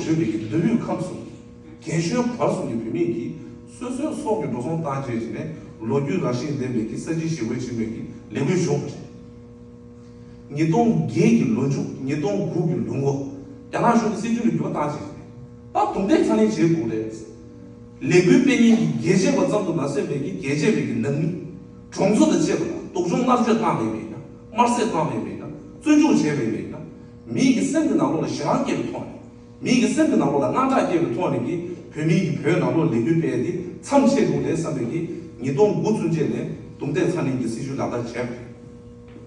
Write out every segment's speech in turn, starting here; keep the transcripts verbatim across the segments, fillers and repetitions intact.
བཟོས་པའི་གི་མདོ་དབུས་ཁམས་གསུམ། རྒན་གཞོན་བར་གསུམ་གྱི་བོད་མི་གིས་སོ་སོའི་སྲོག་གི་འགྲོ་སོང་བཏང་བྱས་བྱས་ནས་ལོ་རྒྱུས་རང་བཞིན་ལྡན་པའི་གི་ས་བྱི་ཞི་རྒོལ་ཆེན་མོའི་གི་ལས་འགུལ་ཞུགས་པ་རེད། ཉིས་སྟོང་བརྒྱད་ཀྱི་ལོ་མཇུག་ཉིས་སྟོང་དགུ་གི་ལོ་མགོ། རྒྱ་ནག་གཞུང་གི་སྲིད་ཇུས་ལ་འགྱུར་བ་བཏང་བྱས་བྱས་ནས་ད་རྡུང་རྡེག་ཚ་ནན་བྱེད་དགོས་རེད། ལས་འགུལ་སྤེལ་མཁན་གྱི་རྒྱལ་གཅེས་པ་ཙམ་དུ་མ་ཟད་པའི་གི་རྒྱལ་གཅེས་པའི་གི་ནང་མི། གྲོང་ཚོ་དང་བཅས་པ་ལ་སྡུག་སྦྱོང་མནར་གཅོད་བཏང་བའི་མེད་ན། དམར་གསོད་བཏང་བའི་མེད་ན། བཙོན་འཇུག་བྱས་པའི་མེད་ན། མིའི་གི་སེམས་ཀྱི་ནང་ལོགས་ལ་ཞེ་སྡང་སྐྱེས་པའི་ཐོག་ནས། མིའི་གི་སེམས་ཀྱི་ནང་ལོགས་ལ་དངངས་སྐྲག་སྐྱེས་པའི་ཐོག་ནས་ཀྱི་བོད་མིའི་གི་བོད་ནང་ལོགས་ལས་འགུལ་སྤེལ་ཏེ་མཚམས་ཆད་འདུག་ལས་བསམ་པའི་གི་ཉིས་སྟོང་དགུ་ཚུན་ཆད་ནས་རྡུང་རྡེག་ཚ་ནན་གྱི་སྲིད་ཇུས་ལག་བསྟར་བྱས་པ་རེད།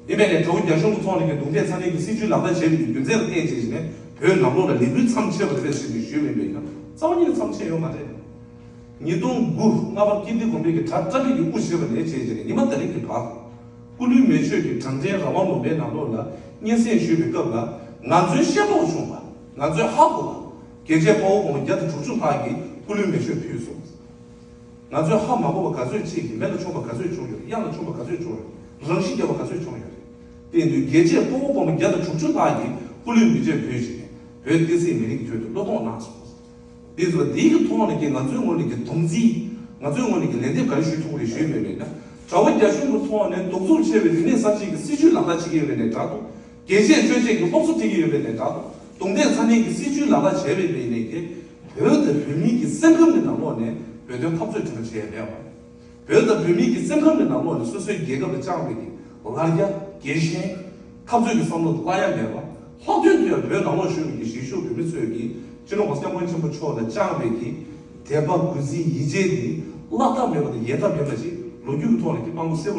དེ་མིན་ནས་དགྲ་བོ་རྒྱ་གཞུང་གི་ཐོག་ནས་ཀྱི་རྡུང་རྡེག་ཚ་ནན་གྱི་སྲིད་ཇུས་ལག་བསྟར་བྱས་པའི་གི་རྒྱུ་མཚན་ལ་བརྟེན་བྱས་ནས་བོད་ནང་ལོགས་ལ་ལས་འགུལ་མཚམས་ཆད་པ་རེད་ཟེར་ནས་ཞུས་པ་ཡིན་པས་ན་རྩ་བ་ཉིད་ནས་མཚམས་ཆད་ཡོད་མ་རེད། ཉིས་སྟོང་དགུ་སྔ་བར་ཀིརྟི་དགོན་པའི་གི་གྲྭ་བཀྲ་མིག་གི་དབུ་བཞེས་པ་ནས་བྱས་བྱས་ནས་ཉི་མ་ད་རིང་གི་བར། སྐུ་ལུས་མེ་མཆོད་ཀྱི་དྲང་བདེན་རང་དབང་ལུང་པའི་ནང་ལོགས་ལ་སྙན་སེང་ཞུས་པའི་སྐབས་ལ་ང་ཚོའི་ཤེས་རྟོགས་བྱུང་བ། ང་ཚོའི་ཧ་གོ་བ། རྒྱལ་གཅེས་དཔའ་བོ་སྒོར་མོ་བརྒྱ་དང་དྲུག་ཅུ་ལྷག་གིས་སྐུ་ལུས་མེ་མཆོད་ཕུལ་སོང་། ང་ཚོའི་ཧ་མ་གོ་བ་ག་ཚོད་ཅིག་གིས་མེ་ལ་མཆོངས་པ་ག་ཚོད་བྱུང་ཡོད་རེད། གཡང་ལ་མཆོངས་པ་ག་ཚོད་བྱུང་ཡོད་རེད། རང་ཤི་བརྒྱབ་པ་ག་ཚོད་བྱུང་ཡོད་རེད། དེ་ཡིན་དུས་རྒྱལ་གཅེས་དཔའ་བོ་སྒོར་མོ་བརྒྱ་དང་དྲུག་ཅུ་ལྷག་གིས་སྐུ་ལུས་མེ་མཆོད་ཕུལ་ཞིང་བོད་བསྟན་སྲིད་མི་རིགས་ཀྱི་དོན་དུ་བློས་གཏོང་གནང་སོང་། དེ་ཚོ་འདིའི་གི་ཐོག་ནས་ཀྱི་ང་ཚོའི་ངོས་ནས་ཀྱི་དམ་ཚིག་ང་ཚོའི་ངོས་ནས་ཀྱི་ལན་འདེབས་ག་རེ་ཞུ་ཐུབ་ཀྱི་རེད་ཞུས་མེད་པས་ན། དགྲ་བོ་རྒྱ་གཞུང་གི་ཐོག་ནས་གདུག་རྩུབ་ཆེ་བའི་རིག་གནས་གསར་བརྗེ་གི་སྲིད་ཇུས་ལག་བསྟར་བྱེད་ཀྱི་ཡོད་པའི་ནས་འདྲ་འདུག་རྒྱལ་གཅེས་སྤྱོད་ཆས་ཀྱི་སློབ་གསོ་སྤྲད་ཀྱི་ཡོད་པའི་ནས་འདྲ་འདུག་རྡུང་རྡེག་ཚ་ནན་གྱི་སྲིད་ཇུས་ལག་བསྟར་བྱས་པའི་ནས་ཀྱི་བོད་དང་བོད་མིའི་གི་སེམས་ཁམས་ཀྱི་ནང་ལོགས་ནས་བོད་དོན་འཐབ་རྩོད་དྲན་པ་བྱས་ཡོད་པ། བོད་དང་བོད་མིའི་གི་སེམས་ཁམས་ཀྱི་ནང་ལོགས་ནས་སོ་སོའི་རྒྱལ་ཁབ་ལ་བཅངས་པའི་གི་ལར་རྒྱ་རྒྱལ་ཞེན། འཐབ་རྩོད་ཀྱི་བསམ་བློ་སླར་ཡང་མེད་པ། ལྷག་དོན་དུ་ཡང་བོད་ནང་ལོགས་བཞུགས་པའི་གི་གཞིས་བཞུགས་བོད་མི་ཚོས་ཀྱི་སྤྱི་ནོར་༸གོང་ས་༸སྐྱབས་མགོན་ཆེན་པོ་མཆོག་ལ་བཅངས་པའི་གི་དད་པ་གུས་བརྩི་ཡིད་ཆེས་དེ་བརླག་ཐབས་མེད་པ་དང་ཡལ་ཐབས་མེད་པ་ཞིག་ལོ་རྒྱུས་ཀྱི་ཐོག་ནས་ཀྱི་དཔང་པོ་གསལ་པོ།